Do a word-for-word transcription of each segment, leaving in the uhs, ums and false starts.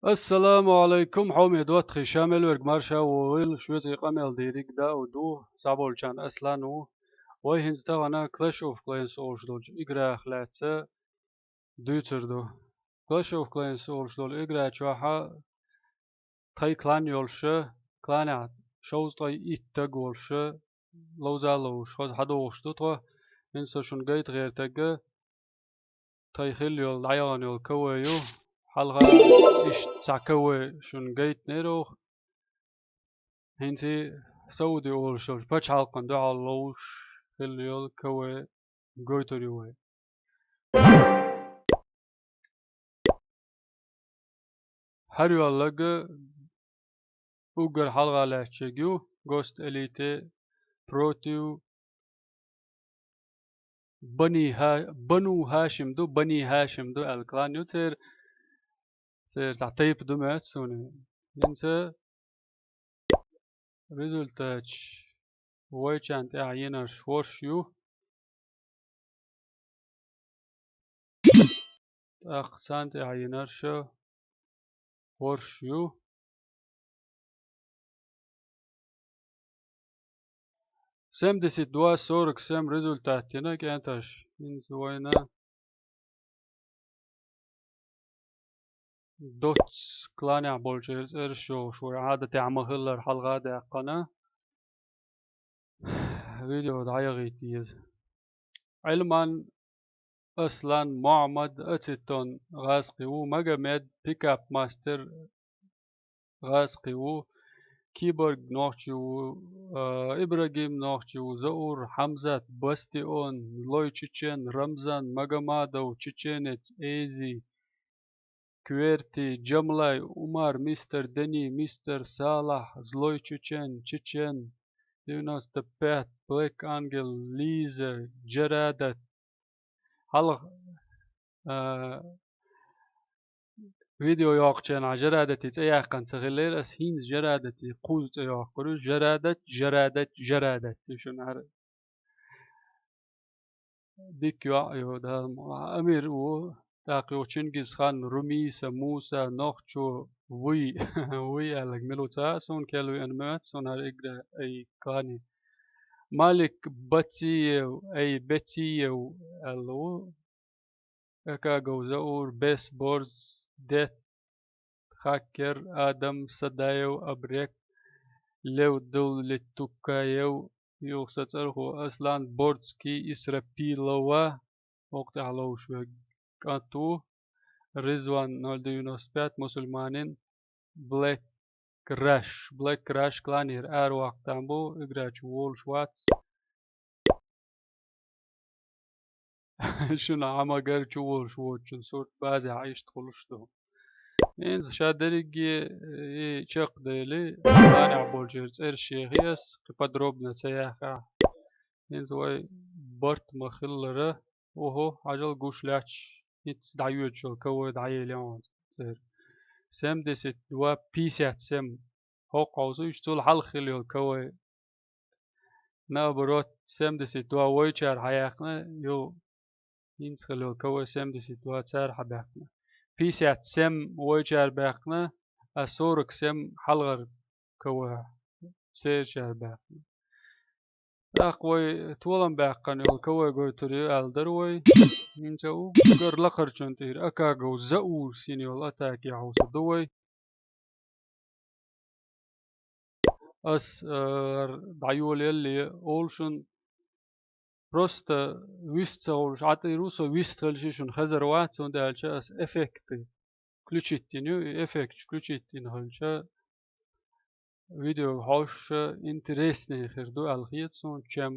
Ассаламу алайкум, хьоме доттагӀий, ша мел верг марша вогӀийла, шуьца къамел дийриг дӀа а ду, схьаболчарна Аслан ву. Вай хӀинца тахана Clash of Clans олуш долчу играх лаьцна дуьйцур ду. Clash of Clans олуш долу игра чохь тхайн клан йолуша, кланехь шовзткъе итт стаг волуша, ловза а ловзуш, хаза хьадогӀуш ду тхо. ХӀинца со шуна гайта гӀертарг тхайн хилла йолу, дӀаяхана йолу КВ ю. Хьалха иштта цхьа КВ шуна гайтинера оха. ХӀинца Сауди олуш йолчу пачхьалкхана дуьхьал ловзуш хилла йолу КВ гойтур ю вай. ХӀара йоьлларг уггар хьалха лаьттачерг ю, Ghost Elite против Бани Ха-, Бану Хашим ду, Бани Хашим ду аьлла клан ю церан, церан цхьа тайпа ду моьтту суна. ХӀинца результаташ вайчарна тӀехь йинарш хӀорш ю. ТӀаккха царна тӀехь йинарш хӀорш ю. Семьдесят два сорок семь результат йина кӀенташа. ХӀинца вайна доцца кланехь болчеран цӀераш йохуш вай, Ӏадатехь ма-хиллара, хьалха а даьккхина. Видео дӀаяхийта деза. Ӏилман, Аслан, Мухьаммад, Ацетон гӀазкхи ву, Магомед, Пикап Мастер гӀазкхи ву, Киборг нохчи ву, а, Ибрагим нохчи ву, Заур, Хьамзат, Бастион, Злой Чечен, Рамзан, Магомадов, Чеченец, Эйзи, Кверти, Джамлай, Умар, Мистер Дени, Мистер Салахь, Злой Чечен, Чечен, девяносто пять, Блэк Ангел, Лиза, Джарадат. Хьалха, а, видео йоккхучу хенахь Джарадати цӀе яьккхина ца хиллера, ас хӀинца Джарадати кхузза цӀе йоккхур ю. Джарадат, Джарадат, Джарадат. Ю шуна хӀара. Дика йоӀ ю, Дала ма-, Амир ву, тӀаккха ю Чингизхан, Румиса, Муса, Нохчо, вуй, вуй аьлларг мила ву ца хаьа суна, кел веана моьтту суна хӀара игра, ай, клани. Малик Бациев, ай, Бациев аьлла ву. Экагов Заур, Бес Борз, Дет, Хакер, Адам, Садаев, Абрек, Лев Дуллитукаев, юха сан цӀархо Аслан, Бордский, Исрапилова, воккха тӀехь ловзуш верг кӀант ву, Ризван, ноль девяносто пять, Мусульманин, Блэк Краш. Блэк Краш кланера араваккха там бу, игра чу волуш вац. Шуна Ӏамагар чу волуш воцучун сурт базехь иштта хуьлуш ду. ХӀинца ша дерриге и чекхдели, кланехь болчеран цӀераш ехи ас, кхин подробно ца яхахь. ХӀинца вай барт ма-хиллара, охьо, хьажал гуш лаьтташ, хӀинца дӀайоьдуш йолу КВ дӀаеллехьа церан. Семьдесят два пятьдесят семь. ХӀокху хьовсу, уьш цул хьалха хилла йолу КВ. Наоборот, семьдесят два вайчара хьаяьккхина, ю, хӀинца хилла йолу КВ семьдесят два цара хьабаьккхина. Пятьдесят семь вайчара баьккхина, а сорок семь хьалхара КВ церачара баьккхина. ТӀаккха вай толам баьккхина йолу КВ гойтур ю аьлла дара вай. ХӀинца уггар лакхарчун тӀера Акагов Заур сина йолу атаке хьовсур ду вай. Ас, э, дӀайолаелле олу шуна, просто вист ца хуьлуш, Ӏа тӀера ву со вист хилча шуна хезар вац, хӀунда аьлча ас эффекты включить дина ю, и эффекташ включить дина хилча, видео хьожуш интереснее хир ду аьлла хета суна, чем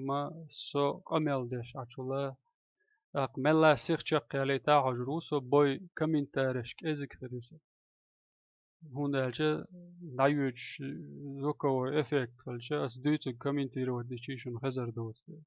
со къамел деш Ӏачула. ТӀаккха мелла сиха чекхъялийта хьожур ву со, бой комментареш кӀезиг хир ю сан. ХӀунда аьлча дӀайоьдуш звуковой эффект хилча, ас дуьйцург комментировать дича шуна хезар доцу.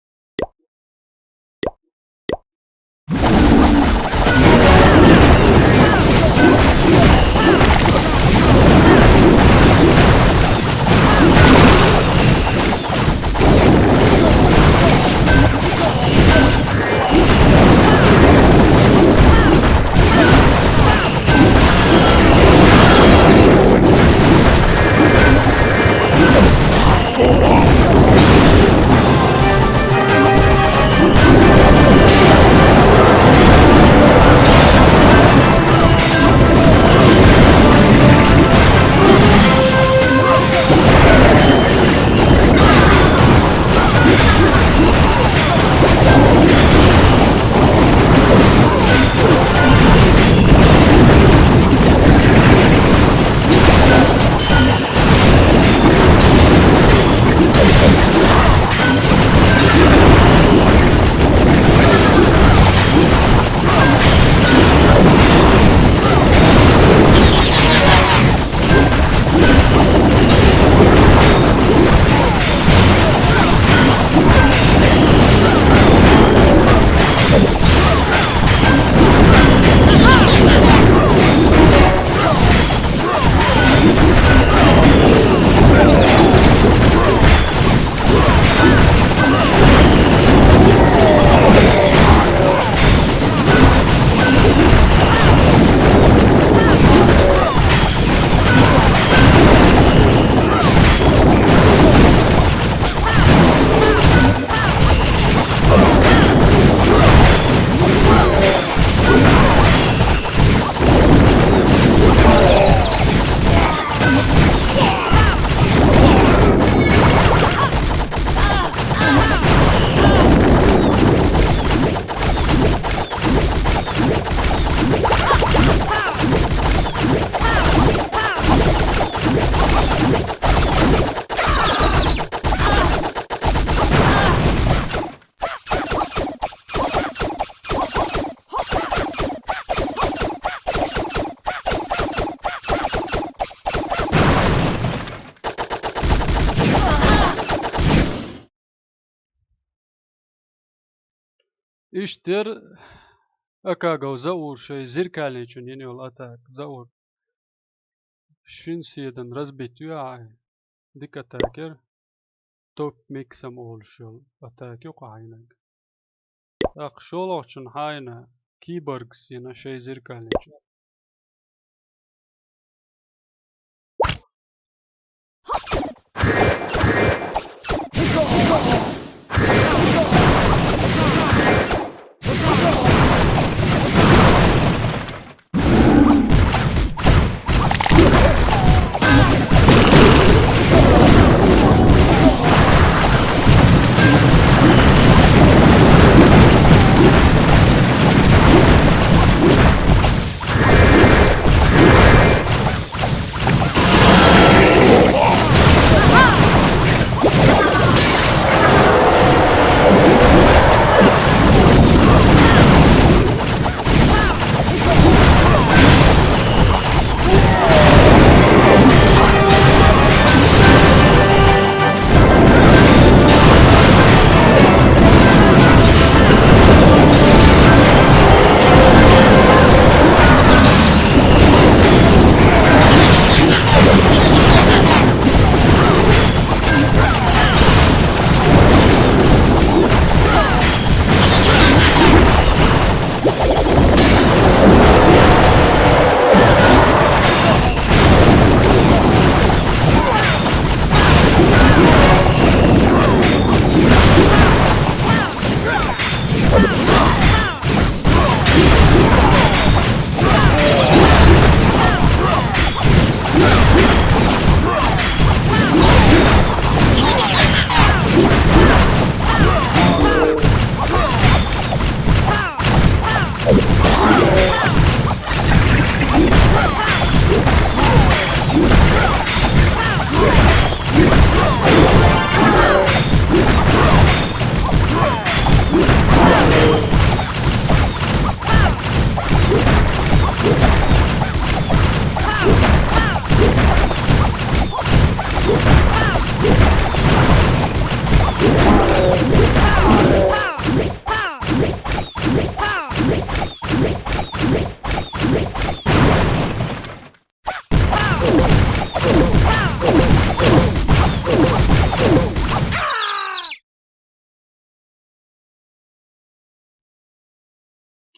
Иштта яр Акагов Заур шоай зеркальныйчун йина йола атака. Заур, шин седан разбит ю ахь, дика атака яр. Топ миксом олуш йола атака ю кху хьайнаг. ТӀаккха шолгӀачун хьайна Киборгс йина шоай зеркальныйчун.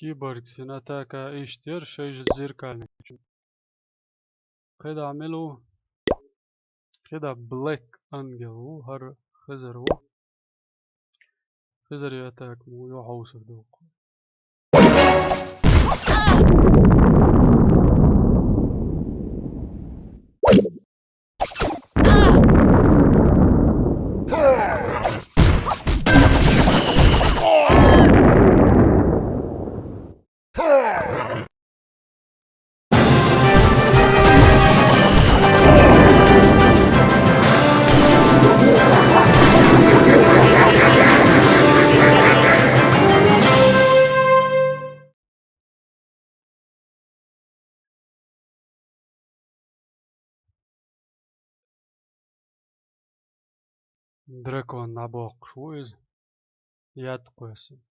Киборгс йина атака иштта яр, шоай зеркальныйчун. КхидӀа мила ву? КхидӀа Блэк Ангел ву, хӀара Хизар ву. Хизаран атака ма ву, юхьовсар доккху. Дракон дӀабоккхуш ву иза. Яд кхоьссина.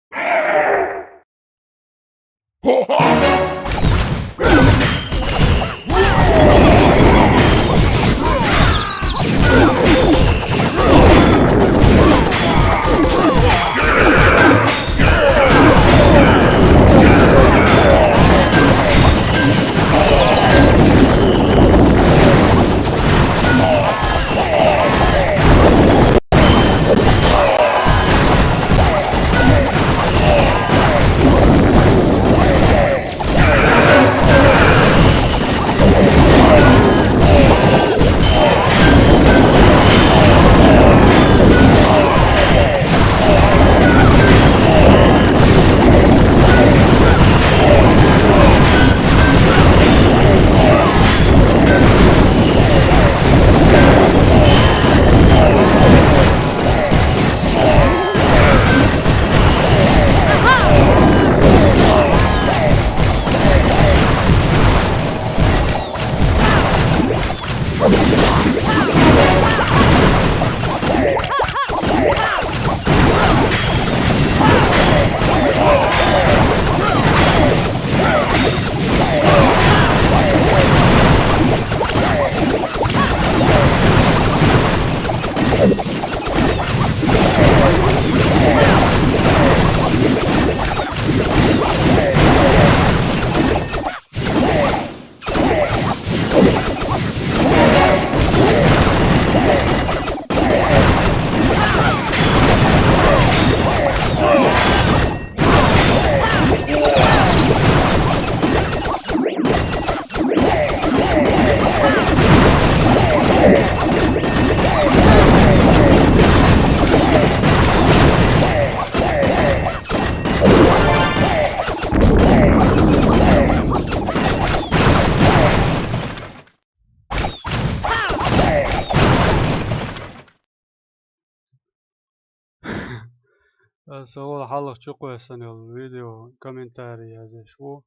Аса вала хьалха чукхоьссина йолу видео комментарий язъеш ву.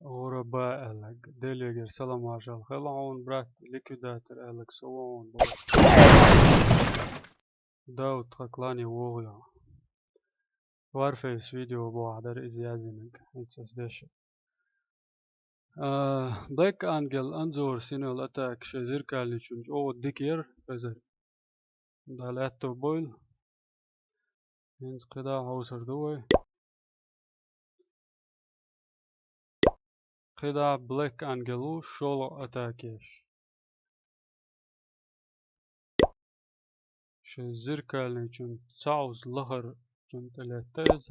ГӀура ба аьлларг. Делегара салам маршалла хила хьуна, брат, ликвидатор аьлларг со ву хьуна, бо. Дауд, тхан клане вогӀу йо. Warface видео бохьа дара иза яздинарг, хӀинца аса дешарг. А, Black Angel Anzor синел атака шайн зеркальный чуьнчу оха дика яра, хезар. Дала аьтто бойла. ХӀинца кхидӀа хьовсур ду вай. КхидӀа Black Angel ву шолгӀа атака еш. Шайн зеркальный чуьнчу цхьаъ лахара чуьнчу тӀе летта иза.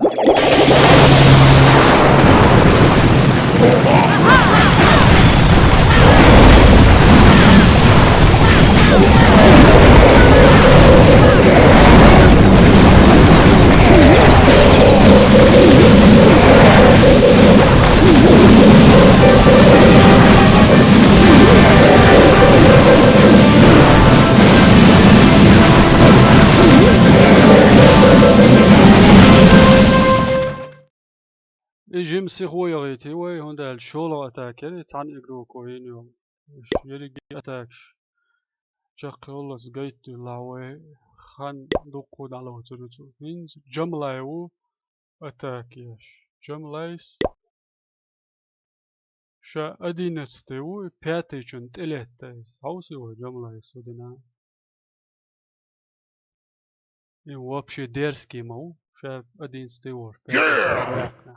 И жима сихо яхийтий вай, хӀунда аьлча шолгӀа атака яра, цхьана игроко йина йолу. Ерриге атакаш чекхйоллалц гайтделла вай, хан дуккха дӀалоцур ю цо. ХӀинца Джамлай ву атака еш. Джамлайс ша одиннадцатый ву, и пятый чуьнчу тӀе летта иза. Хьовсий вай Джамлайс хӀун дина? И вообще дерзкий ма ву, ша одиннадцатый ву, пятый чуьнчу тӀе летта.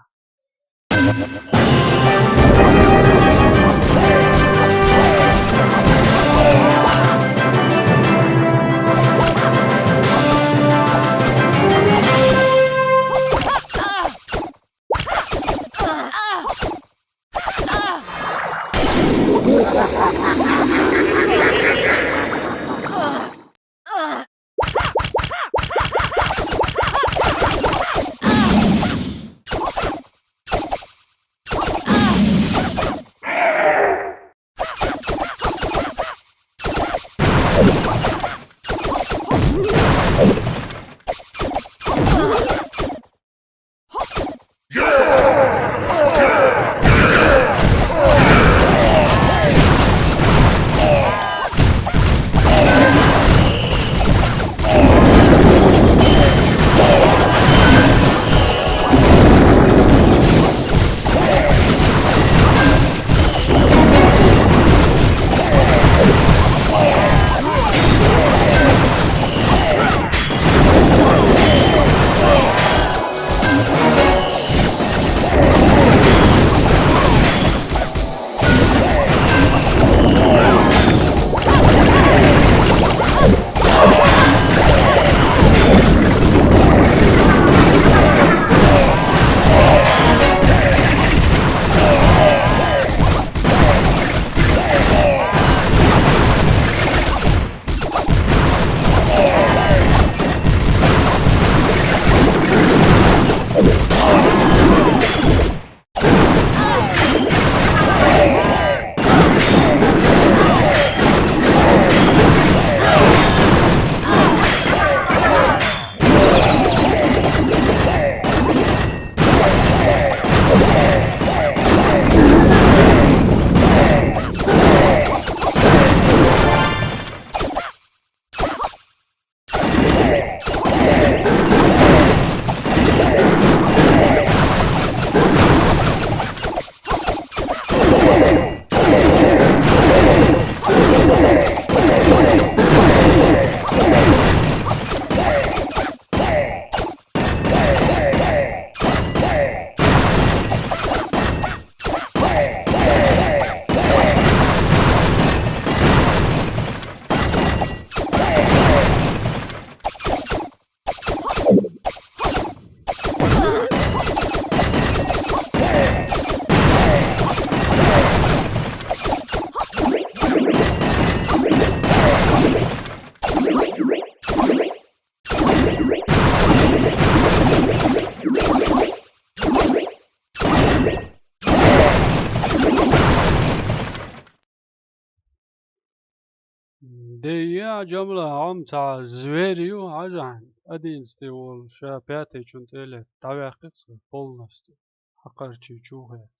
Де я, Джамла, хьо-м цхьа звери ю, хьажахьа. одиннадцатый волу ша пятый чун тӀе летта. ДӀаваьккхи цо полностью. Хьакхарчий чу хец.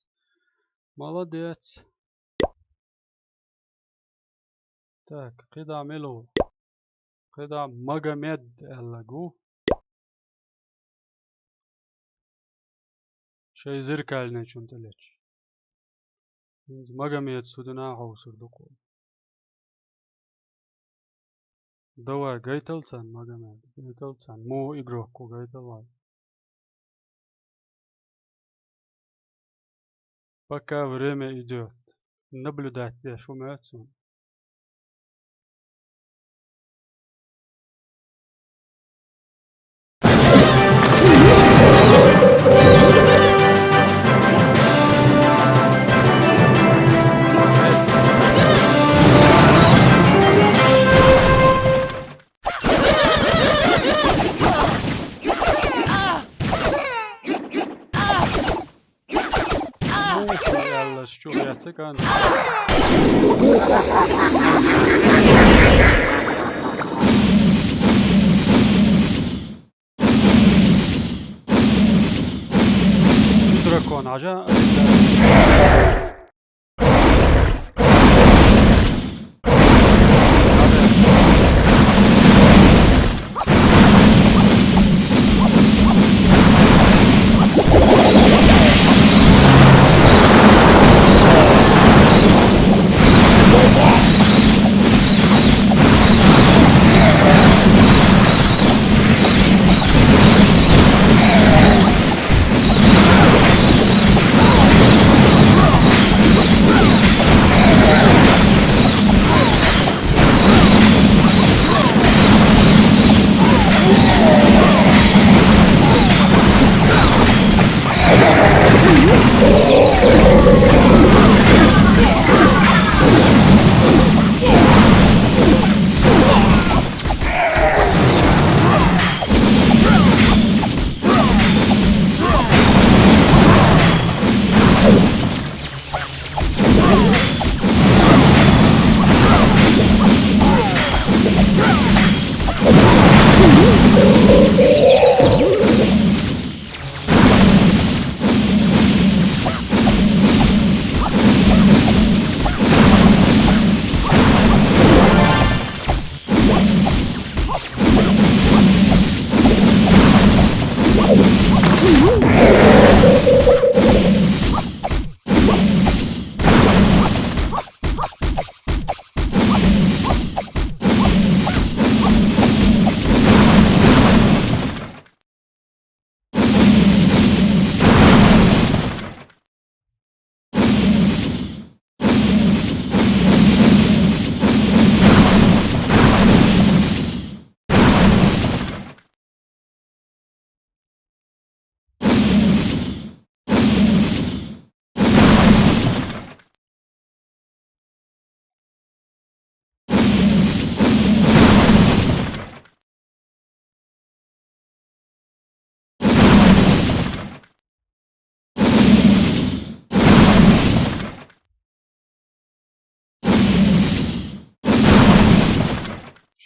Молодец. Так, кхидӀа мила ву? КхидӀа Магомед аьлларг ву. Шайн зеркальный чун тӀе леташ. ХӀинца Магомед цу дина хьовсур ду-кх. Давай, гайтал царна, Магомед, гайтал царна. Муха игрок ву, гайтал вай. Пока время идёт. Наблюдать деш ву моьтту суна. Муха аьлла, чу хеци кан. Дракон, хьажа.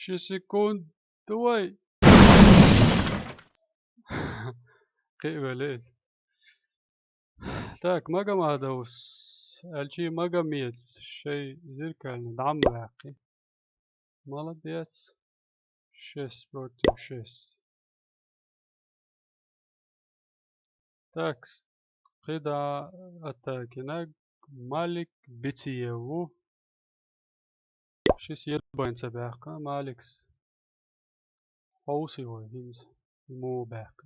Ши секунд. Давай. Кхиъвелла иза. Так, Магомадовс, аьлчи Магомедс, шай зеркальный дӀа ма ваьккхи. Молодец. Шесть против шесть. Так, кхидӀа атакина Малик Бециев ву. Ши сел байн ца баьккха, Маликс. Хьовсий вай хӀинца, муха баьккха.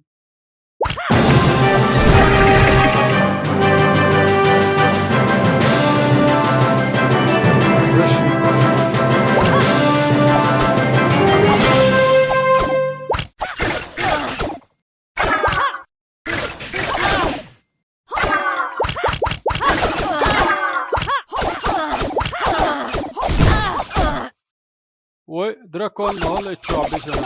Вай, дракон, валлай, чу бисана.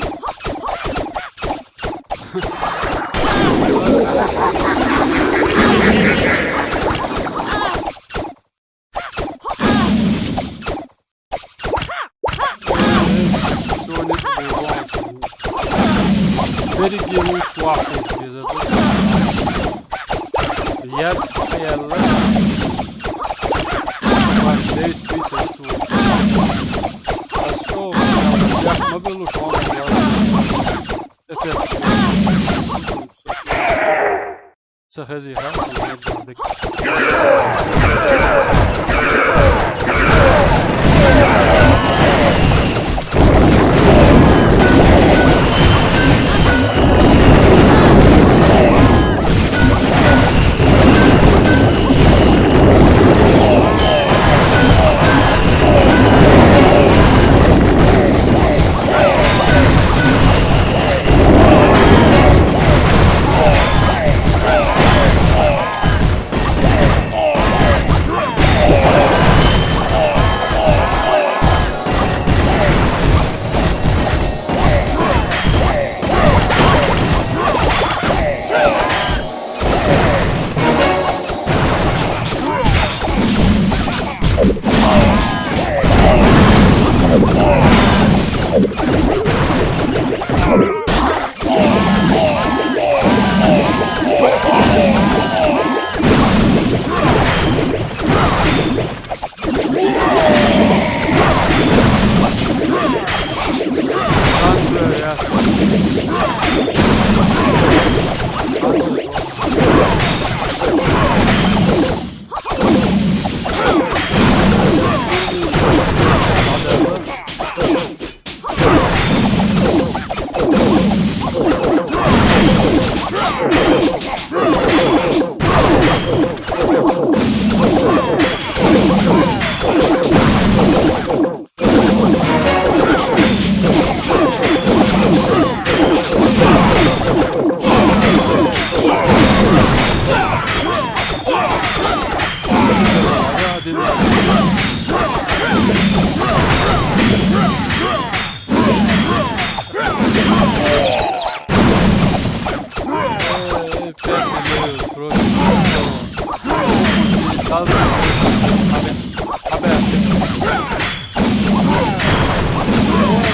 Корректируешь вахту, без этого. Я стоял. Ваш действует. А что? Я мобилу, что он делает? Это. Ца хезий хьа,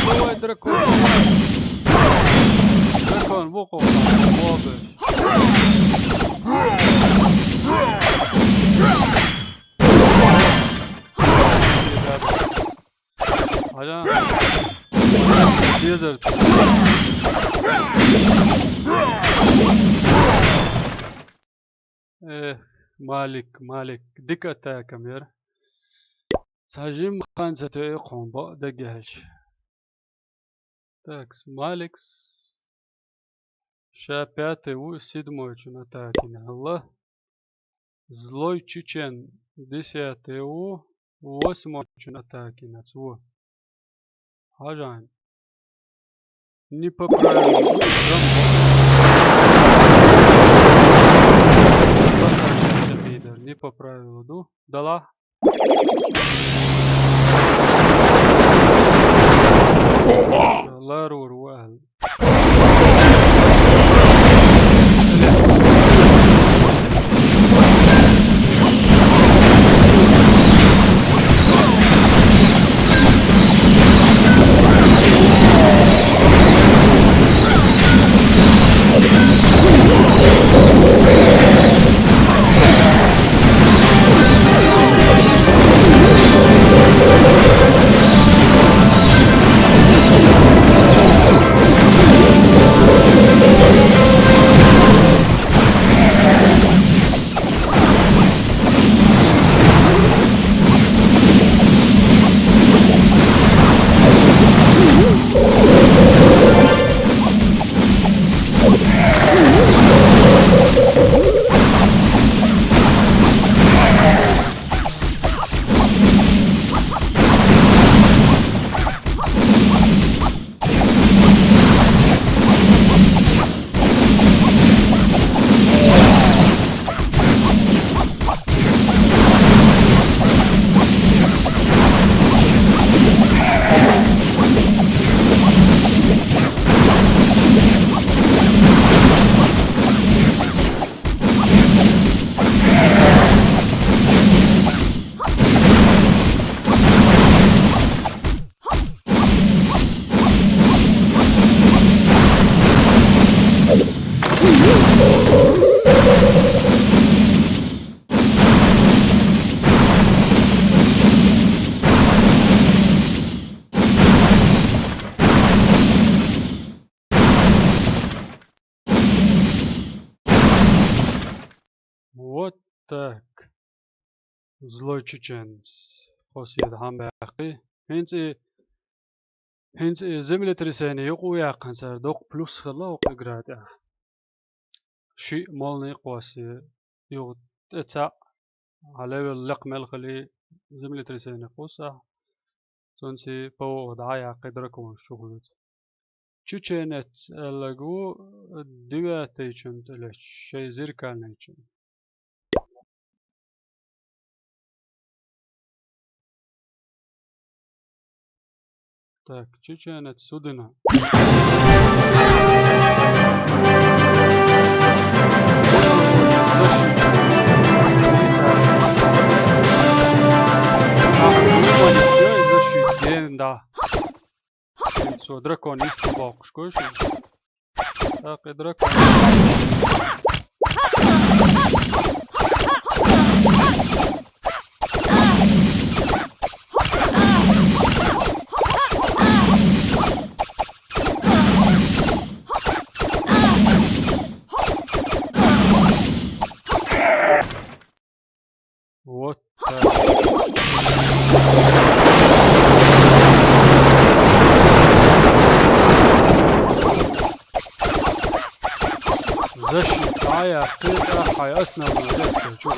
Давай, давай, дракон. Дракон, во, во, во, во. Ага. Дезерт. Эх, Малик, Малик. Дика атака мер. Цхьа жимма хан ца тоьа кхунна бакъ дагахьаш. Так, Маликс. Ша пятый ву, седьмой чун атакина хӀалла. Злой Чечен десятый ву, восьмой чун атакина цу. Хьажан. Не по правилам. Не по правилу ду. Дала. Ларур ваал. Злой чеченец. Кхо седа хӀама баьккхи. ХӀинца и, хӀинца и землетрясение юкъа яьккхина цара доккха плюс хилла оха игра тӀехь. Шиъ молния кхоссе, юха тӀе цхьаъ, хьан левел лекха мел хили, землетрясение кхуссахь, цунций павугӀа дӀа а яьккхи, драконаш чухуьйцу. Чеченец аьлларг ву девятайчун тӀе лечу, шайн зеркальнайчун. Так, чеченец Судина. Да. Цо дракон йистхбоккхуш, гой шуна? ТӀаккха и дракон. Вот так. Защита, а я ты, а, хай, основной, я скажу, чё вы,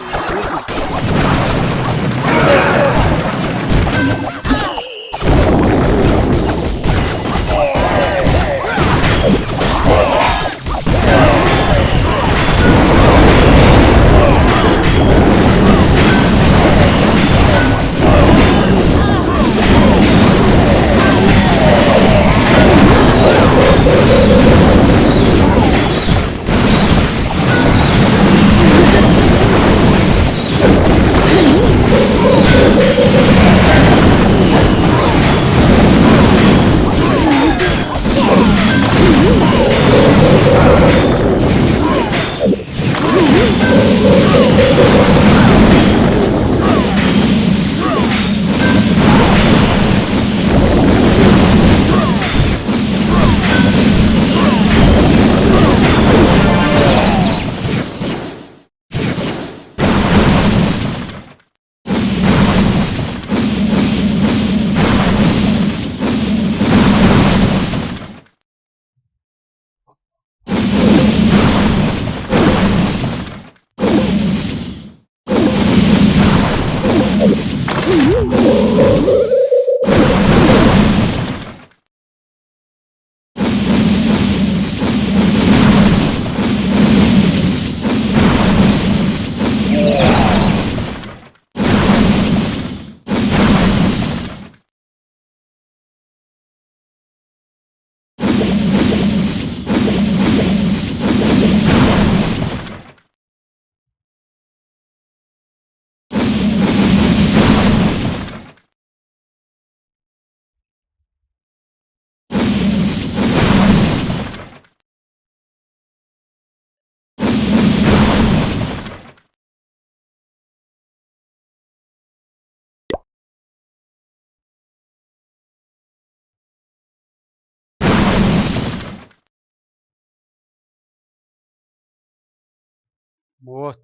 Вот.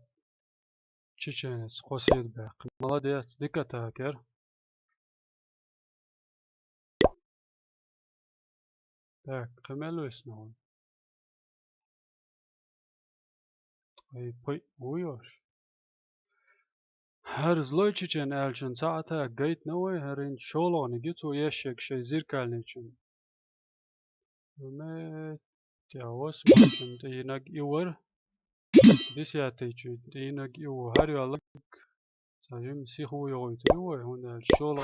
Чеченец, кхо седа баьккхина. Молодец, дика атака яра. Так, кхин мел висна хьуна? Ай, пой, уйош. ХӀара злой чечен аьллачун цхьа атака гайтина вай, хӀара хӀинца шолгӀаниг ю, цо еш ерг шайн зеркальничун. Метя восьмачун тӀе йинарг и вара. Десятайчун тӀе йинарг и ву. ХӀара йоьлларг цхьа жима сиха ву йогӀуьйтур ю вай, хӀунда аьлча шолгӀа.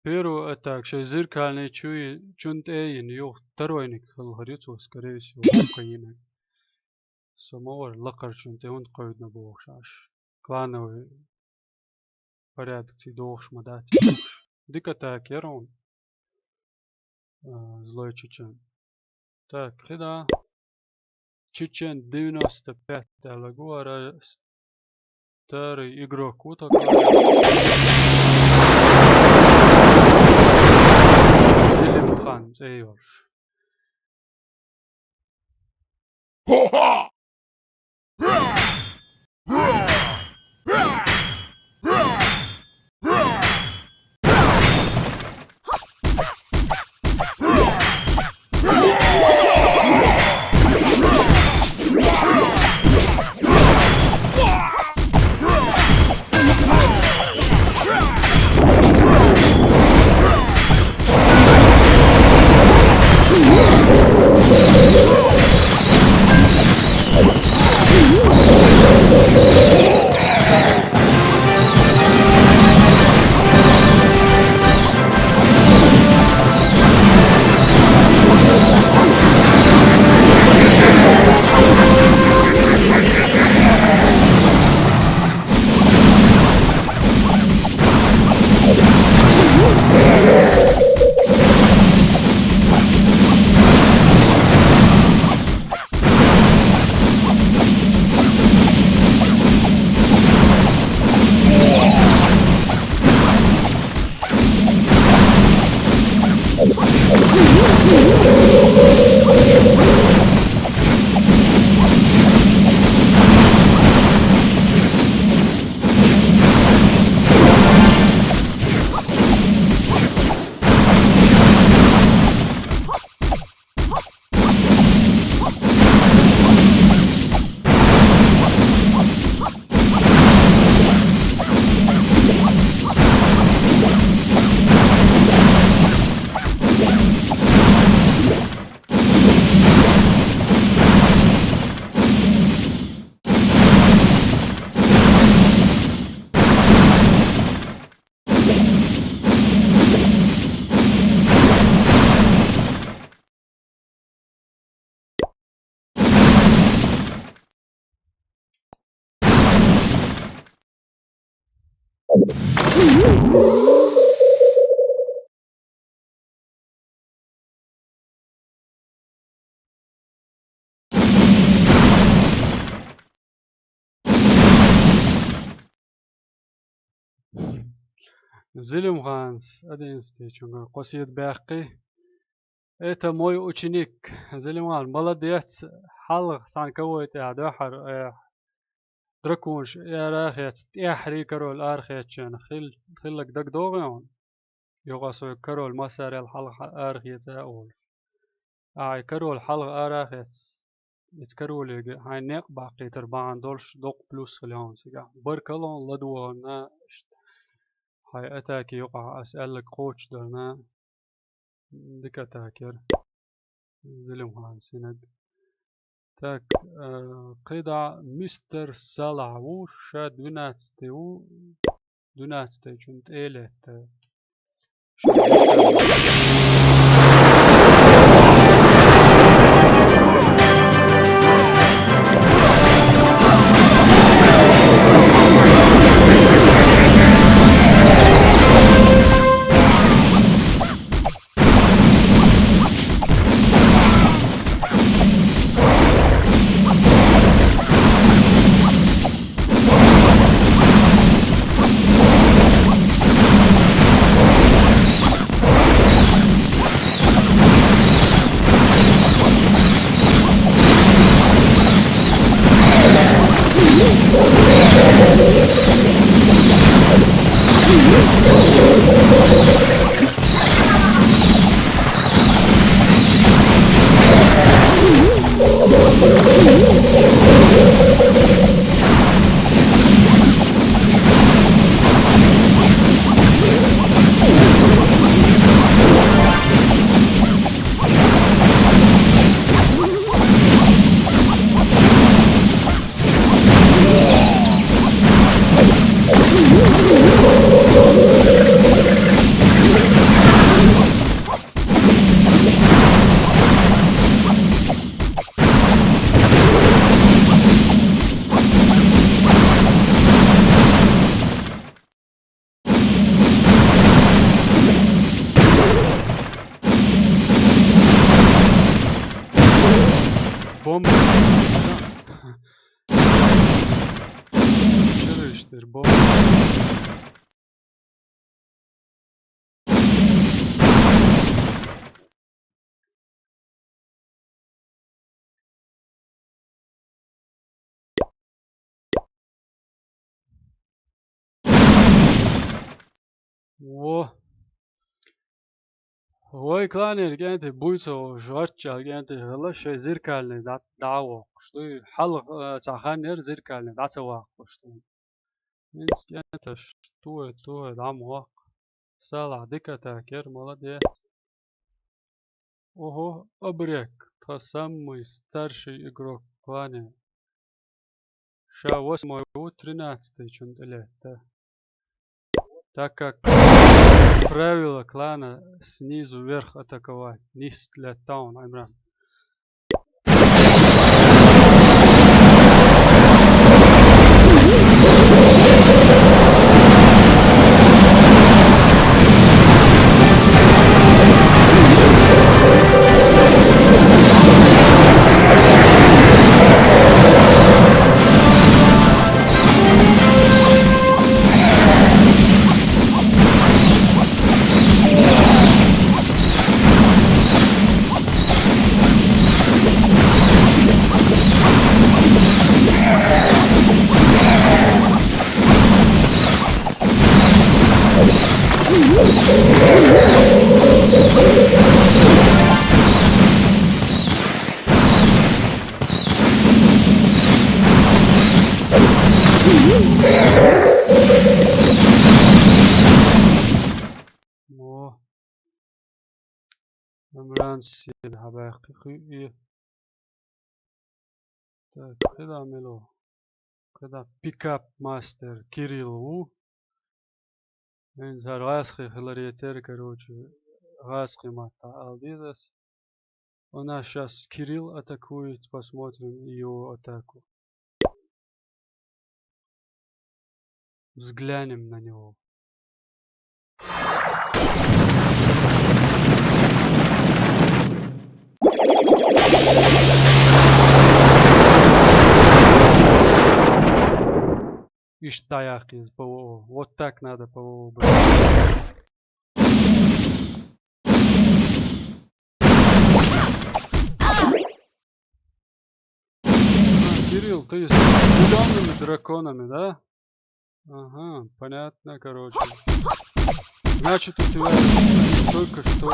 первую атаку шайн зеркальный чу-, чун тӀе а йина, юха второйник хилла хир ю цо, скорее всего, вовка йина. Со ма вара лакхарчун тӀе хӀунда кхевдина бохуш Ӏаш. Клановый порядок ций дохуш ма дац. Дика атака яра хьуна, а, злой чечен. Так, кхидӀа. Чечен девяносто пять аьлла гу ара, старый игрок ву такой. Зелимхан цӀе йолуш. Зелимханс, одиннадцатый чуьнгара кхо седа баьккхи. Это мой ученик. Зелимхан, молодец. Хьалха цхьана кого тӀехь дуьххьара, э, драконаш ара а хецна, тӀаьххьарий король ара хецча хилла-, хилларг дагадогӀий хьуна? Юха со король массарел хьалха ара хеца а олуш. Ахьа король хьалха ара а хецна, иза королега хьайн некъ баккхийтар бахьана долуш доккха плюс хили хьуна цигахь. Баркалла хьуна ладогӀарна, иштта хьайн атаки юкъахь ас аьлларг кхочушдарна. Дика атака яра. Зелимхан синаг. Так, э, кхидӀа мистер Салахь ву, ша двенадцатый ву, двенадцатый чуьнан тӀе а летта. Сыр бо. Во. Вай кланера кӀентий буй ца вовш, ваччал кӀентий хила, шоай зеркальный дӀа-, дӀа а воккхуш ду. Хьалха, э, цхьа хан яр зеркальный дӀа ца ваккхуш ду. ХӀинца кӀенташ туй, туй, дӀа ма ваккха. Салахь, дика атака яр, молодец. Ого, Абрек, тха самый старший игрок в клане. Ша восьмой ву, тринадцатый чун тӀелетта. Так как правило клана снизу вверх атаковать, низ летта хьуна, Имран. Во. Амран сел хьабаьккхи хуьи. Так, кхидӀа мила ву? КхидӀа пикап мастер Кирилл ву. ХӀинца хӀара гӀазкхи хиларе терга, короче, гӀазкхи маттахь ала деза ас. У нас щас Кирилл атакует, посмотрим его атаку. Взглянем на него. Иштта дӀаяккха иза ПВО. Вот так надо ПВО брать. А, Кирилл, ты с зелёными драконами, да? Ага, понятно, короче. Значит, у тебя только что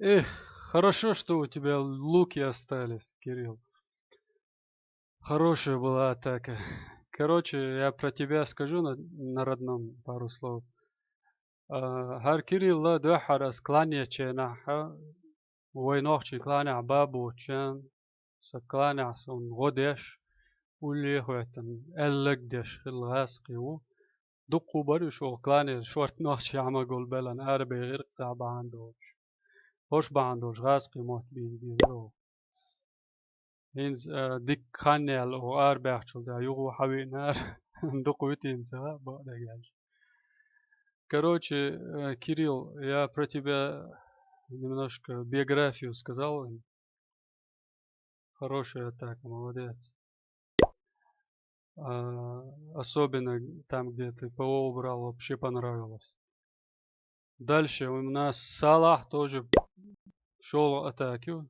Эх, хорошо, что у тебя луки остались, Кирилл. Хорошая была атака. Короче, я про тебя скажу на, на родном пару слов. А, хӀара Кирилла дуьххьара ас клане ченахь, вай нохчий кланехь бабучен, со кланехь суна гӀо деш, уллехь а хӀоьттина, аьллаг деш хилла гӀазкхи ву. Дуккха а бара уьш оха кланера шортта нохчий хьамагӀолла белан, арабей гӀиркъ цхьа бахьана долуш. ХӀорш бахьана долуш гӀазкхи мотт бийна бийр оха. ХӀинца, а, дикка хан яьлла оха арабаьхчул тӀаьхьа юха хьавиънара, дукха витийна ца хаьа, бакъдерг аьлча. Короче, э, Кирилл, я про тебя немножко биографию сказал. Хорошая атака, молодец. А, особенно там, где ты ПВО убрал, вообще понравилось. Дальше у нас Салах тоже шолгӀа атака ю.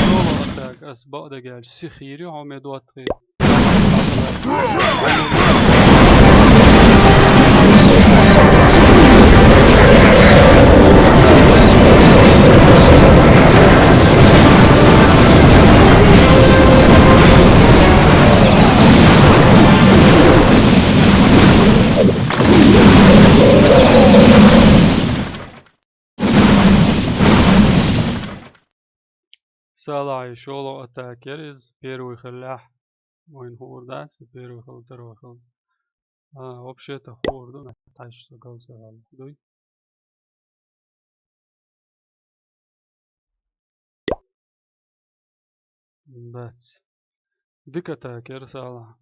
ШолгӀа атака, ас бакъдерг аьлча, сиха йийр ю хьо медватхи. Салахьа шолгӀа атака яра иза, первый хиллехь, вайна хуур дац, первый хилла, второй хилла. А, вообще-то хуур ду, тхьайша со галсахьалла дуй. Дац. Дика атака яра Салахьа.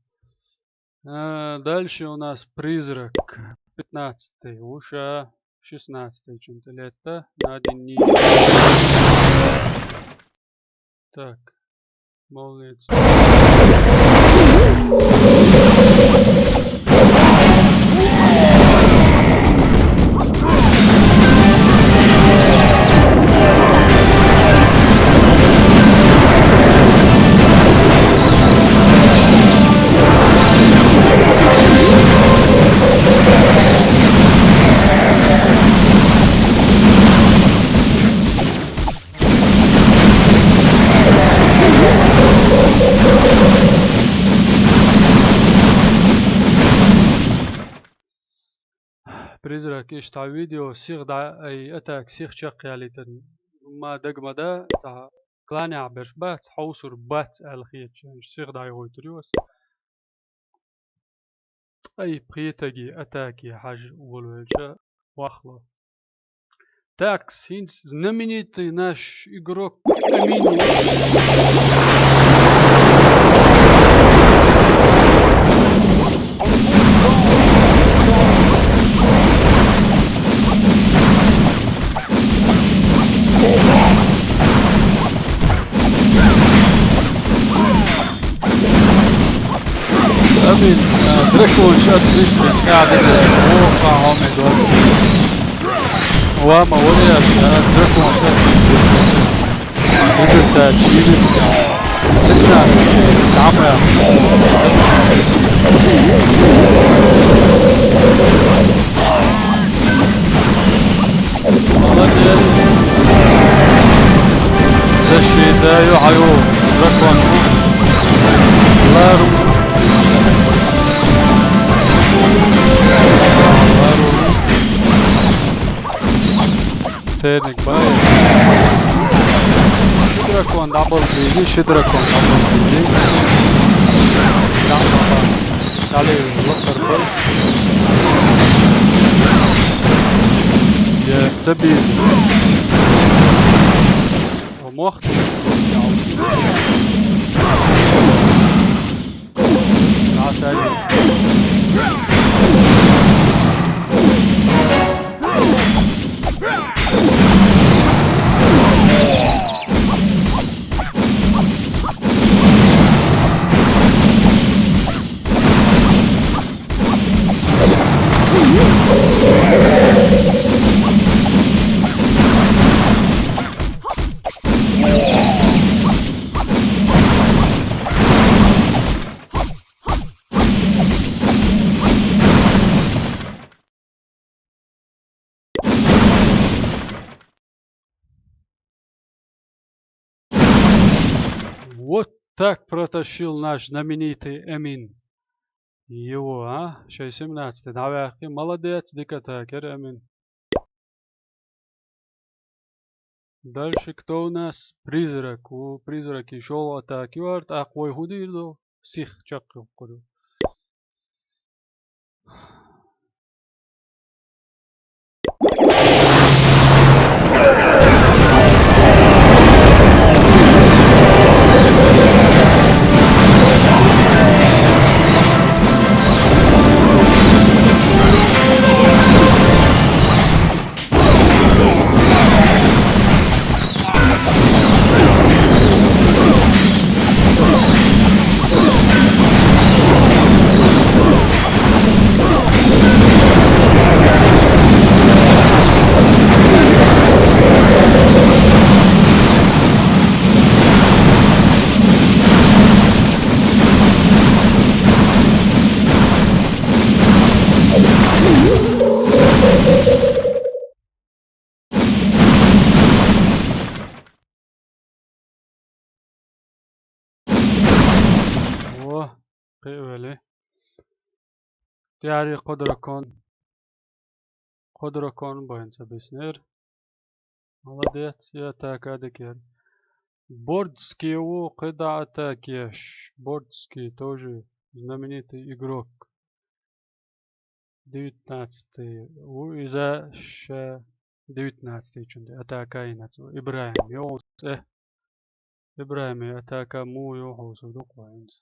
А, дальше у нас призрак. Пятнадцатый. Вуша шестнадцатый чунта летта. На день не... Так. Молодец. Призрак, иштта видео сиха дӀа, ай, атака сиха чекхъялийтар. Ма дага ма да, цхьа кланехь берш бац, хьовсур бац аьлла хеташ, сиха дӀайгӀуйтур ю ас. Ткъе пхийтаге атаке хьажа волавелча вахло. Так, хӀинца знаменитый наш игрок Амин. Амин, а, драконаш отлично, кӀаьда дерг, оха хьо ме дос. Ва ма варяд, а, драконаш отлично. Игртач, игртач. Игртач, там я. Молодец. Защита, ё-моё, дракон. Лару. Лару. Терник бай. Ши дракон дабл бизи, ши дракон дабл бизи. Там баба. Шали лотар бай. Я табизи. Мох. Вот так протащил наш знаменитый Эмин. Его, а? Шай семнадцатый. Давай, молодец, дика атака яра, Эмин. Дальше кто у нас? Призрак. У призраки шолгӀа атака ю, тӀаккха вай хӀун дийр ду? Сих чакхйоккхур ю. О, кхиъвелли. Тяри кхо дракон. Кхо дракон бу хӀинца биснер. Молодец, я атака дикер. Бордский ву кхидӀа атака еш. Бордский тоже знаменитый игрок. Девятнадцатый. Ву иза ша девятнадцатый чунди. Атака йина цо. Ибрагьим. Йо, э. Ибрагьим, атака му йо хӀусу дукъвайнц.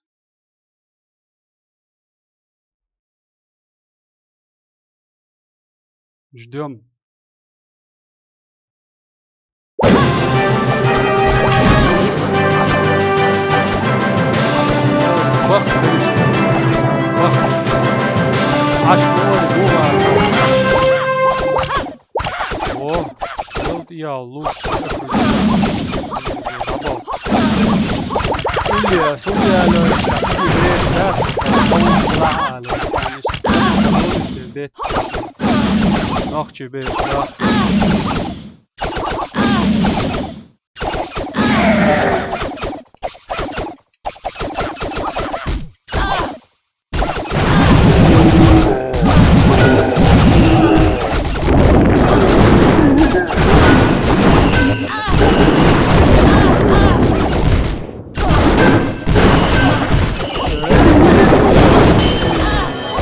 Ждём. Бах. Бах. Аш, ой, буга. О, вот я лучше. Або. Сулия, Сулия, Алёша, Сулия, да? Бет. Нохчи бет, да.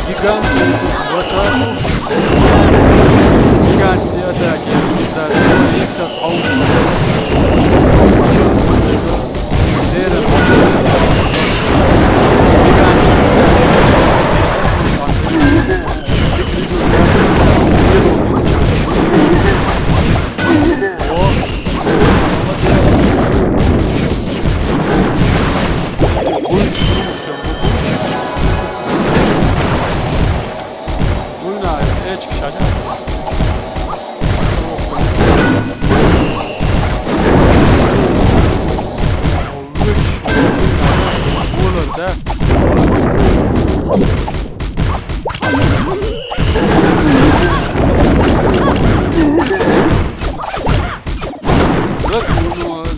Гигант. Вот так. Гигант, атака. Виктор Павлов.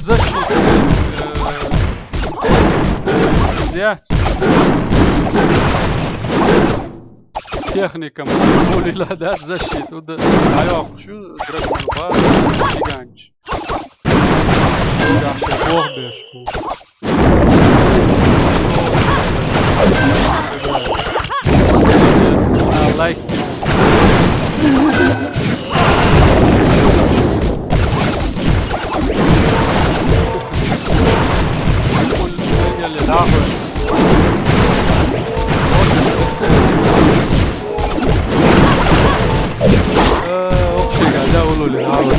Зачем? Техникам болила, да, защиту, да. Айок, шу драгон бар, гиганч. Яхшы, бог бер. А, лайк. Нахуй. Э, общий газа улули, а вот.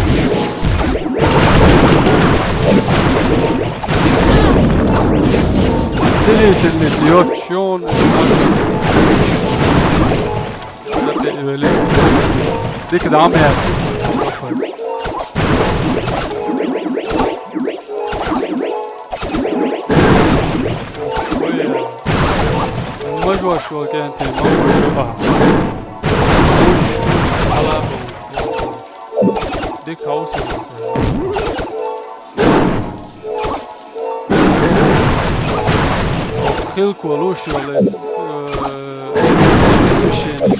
Длительный съём, чё он? Дик дам я. Ой, ой, ой, ой, ой, ой. Big house. Хилку лучше, э, решение. Big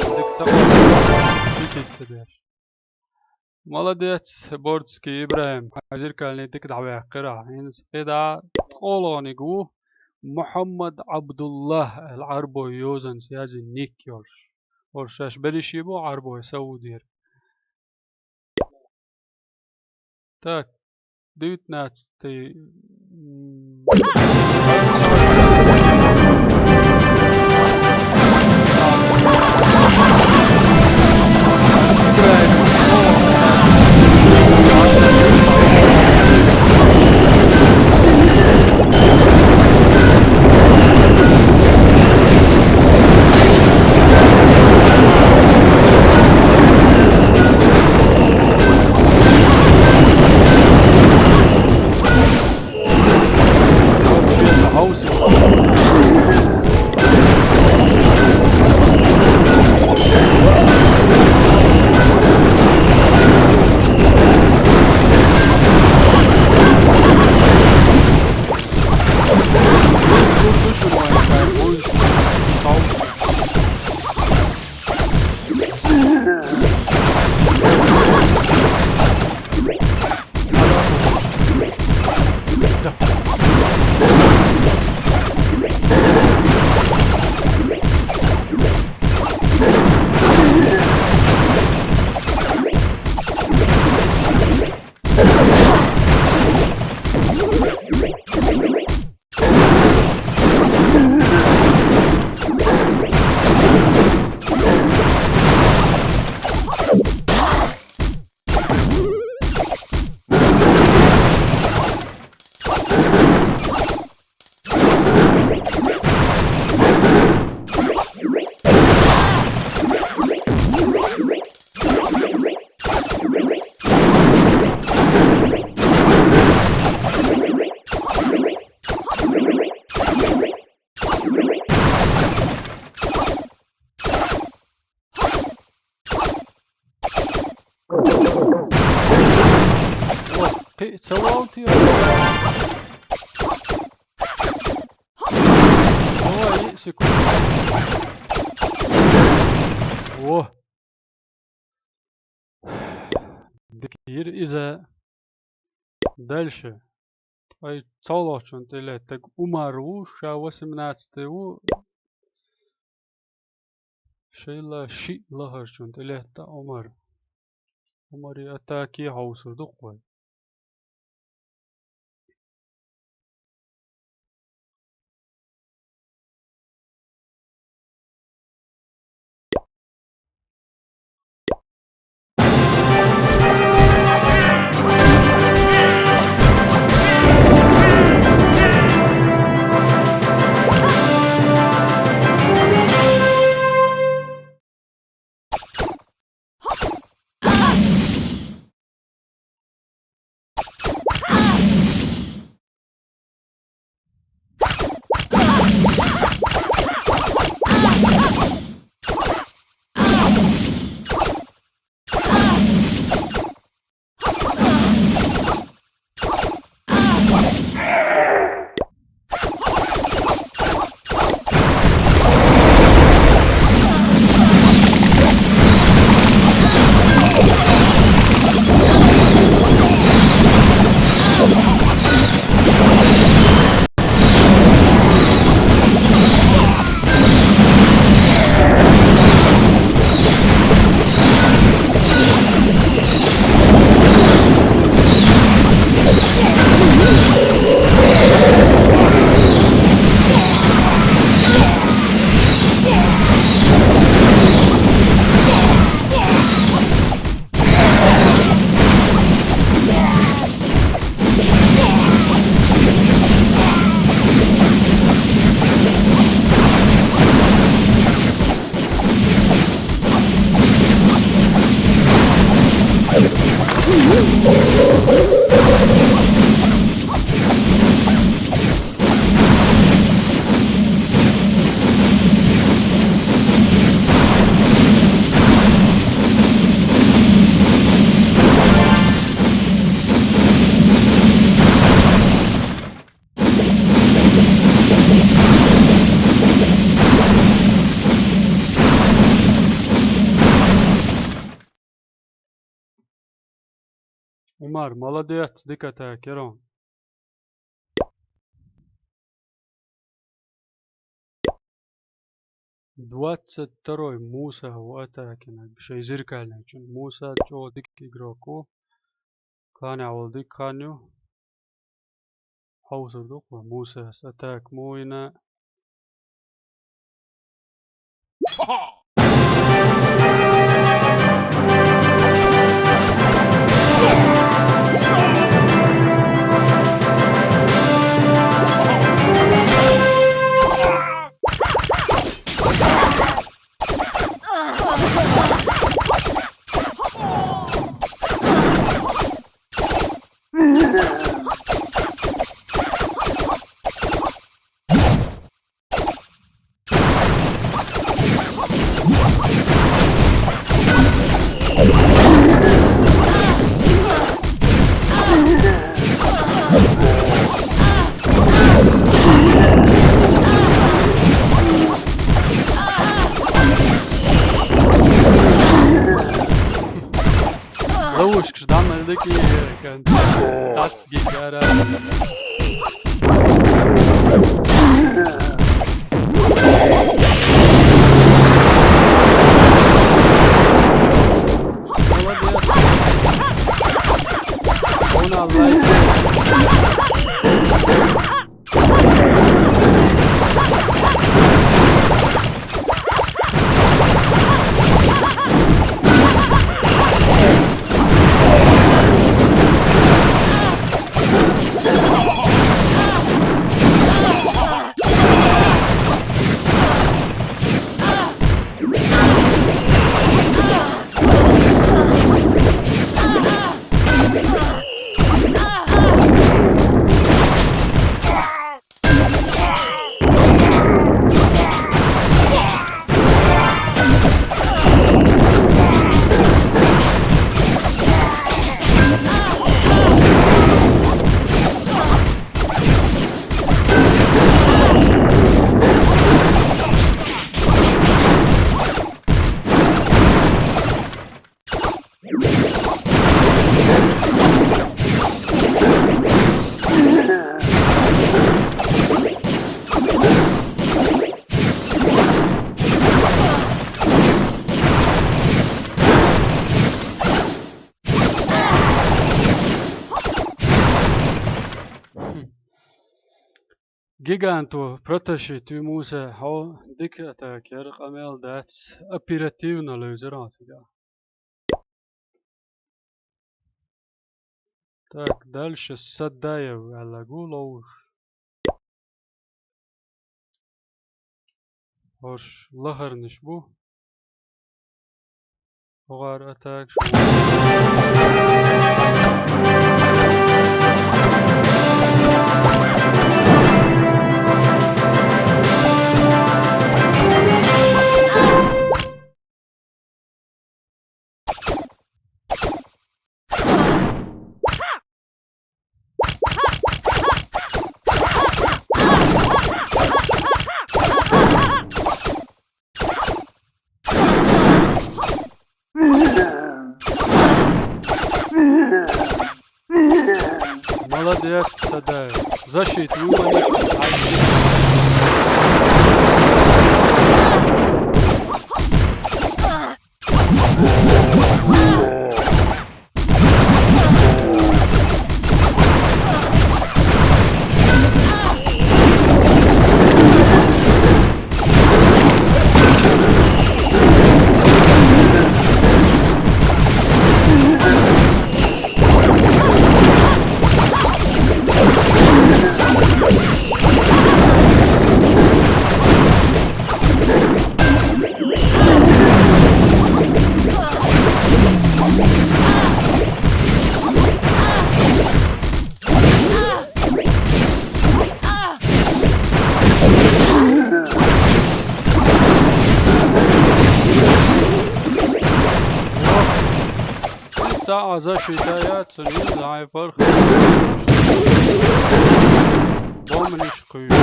house. Молодец, Бордский ИбрахӀим, хьан зеркальный дика дӀаваьккхира. ХӀинца кхидӀа ткъолгӀаниг ву, Мухьаммад Ӏабдуллахь аьлла Ӏарбой йозанца язйина ник йолуш. ХӀорш шаьш берриш а бу Ӏарбой, Саудера. Так, девятнадцатый. М. Кхин ца волу те? Давай, и секунду. Во. Дика йира иза. Дальше. Ай, цхьалгӀачун тӀе лаьттаг Умар ву, ша восемнадцатый ву. Шайла шиъ лахарчун тӀе лаьтта Умар. Умари атаки хьовсур ду-кх вай. Умар, молодец, дика атака яр хьуна. Двадцать второй Муса ва атака йинарг, шоай зеркальный чу. Муса чӀоагӀа дика игрок ва. Кхана волу дика хан ю. Хьовсур ду-кх вай Мусас, атака муха йина. Ловушкаш дӀа ма ликий, кан. Тац гигара. Молодец. Он лайк. Гиганто протащить ву Муса, хьо дика атака яр, къамел дац, оперативно левзира хьо цигахь. Так, дальше Садаев аьлла гу ловуш. ХӀорш лахарнаш бу. ХӀогӀар атака шу. Молодец, Садаев. Защита, внимание. Цхьа а защита яц, цунна иза хьайн паргӀат. Бомбанаш кхуьйсу.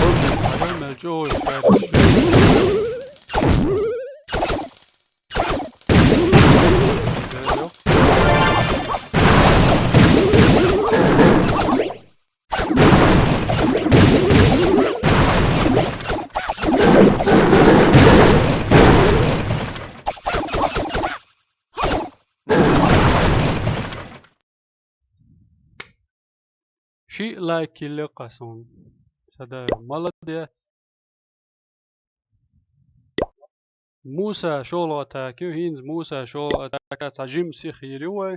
Бомбанаш кхуьйсу, мел чӀогӀа шаьрташ. Ши лайк йиллира-кх суна. Садай, молодец. Муса шолгӀа атака ю, хӀинца Муса шолгӀа атака цхьа жима сиха йийр ю вай.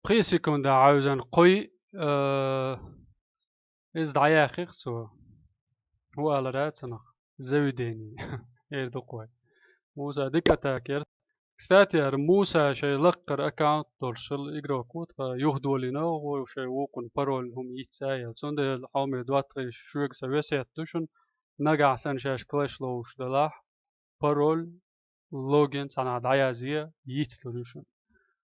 Пхи секунда Ӏовзан кхуй, э, иза дӀаяьккхира цо. ХӀун алар цунах? Заведение. Эр ду-кх вай. Муса дика атака яр. Кстати, яр Муса шайн лаккхара аккаунт долуш хилла игрок ву, тхан юхадолийна ву шайн вукхун пароль хӀума йицъян аьлла. Цундела хьо ме доттагӀий, шуьга сан весет ду шуна, нагахь санна шаьш Clash ловзуш далахь, пароль, логин цхьанхьа дӀаязъе, йицлур ю шуна.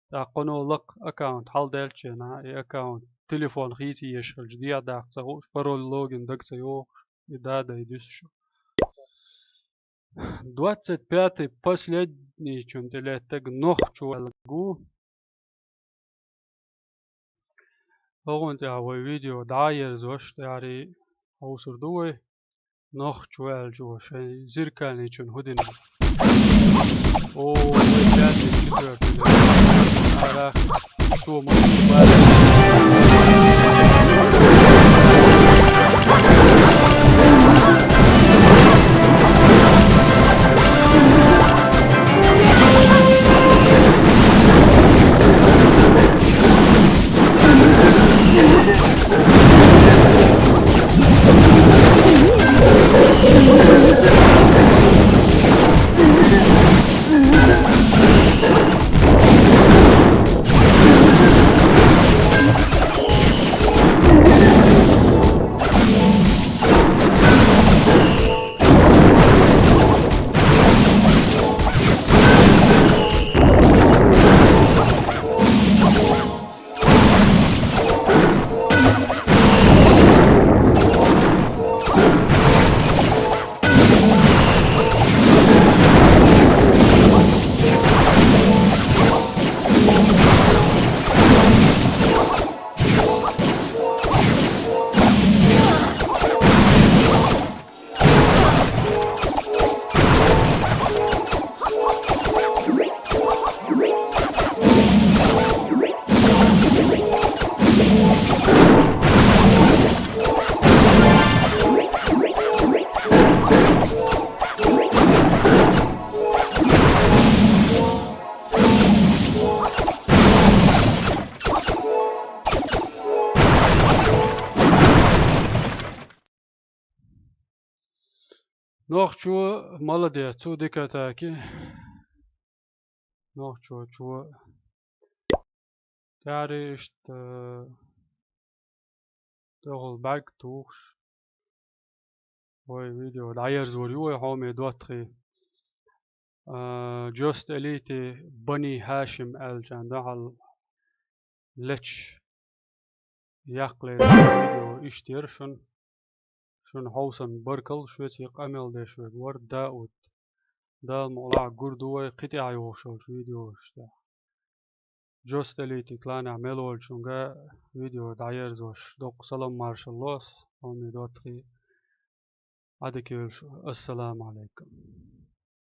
ТӀаккха кхуьнан лакха аккаунт хьалдаьллачу хенахь, и аккаунт телефонах йийца езаш хилча, дехьа-даккха ца хууш, пароль, логин дага ца йохуш, и да дай дуьсуш ю. Двадцать пятый последний чун тӀе леттарг нохчо аьлларг ву. ХӀокхунна тӀехь вай видео дӀа а ерзош, тӀаьхьарий хьовсур ду вай. Нохчо аьллачо шайн зеркальный чун хӀун дина? О, вай пятый, четвёртый. Ара, что мы Нохчо, молодец, цо дика атака. Нохчочо. ТӀаьхьарий иштта, э, тӀехула бӀаьрг тухуш, вай видео дӀаерзор ю вай, хьоме доттагӀий. А, Just Elite Бани Хашим аьллачарна дуьхьал лечу яккхалера видео иштта яра шуна. Шуна хьовсарна баркалла, шуьца къамел деш верг вара Дауд. Дала мукъалахь гур ду вай кхин тӀаьхьа йогӀуш йолчу видеошкахь. Just Elite кланехь мел волчуьнга видео дӀаерзош доккха салам маршалла ло ас, хьоме доттагӀий. Ӏадика йойла шу. Ассаламу Ӏалайкум.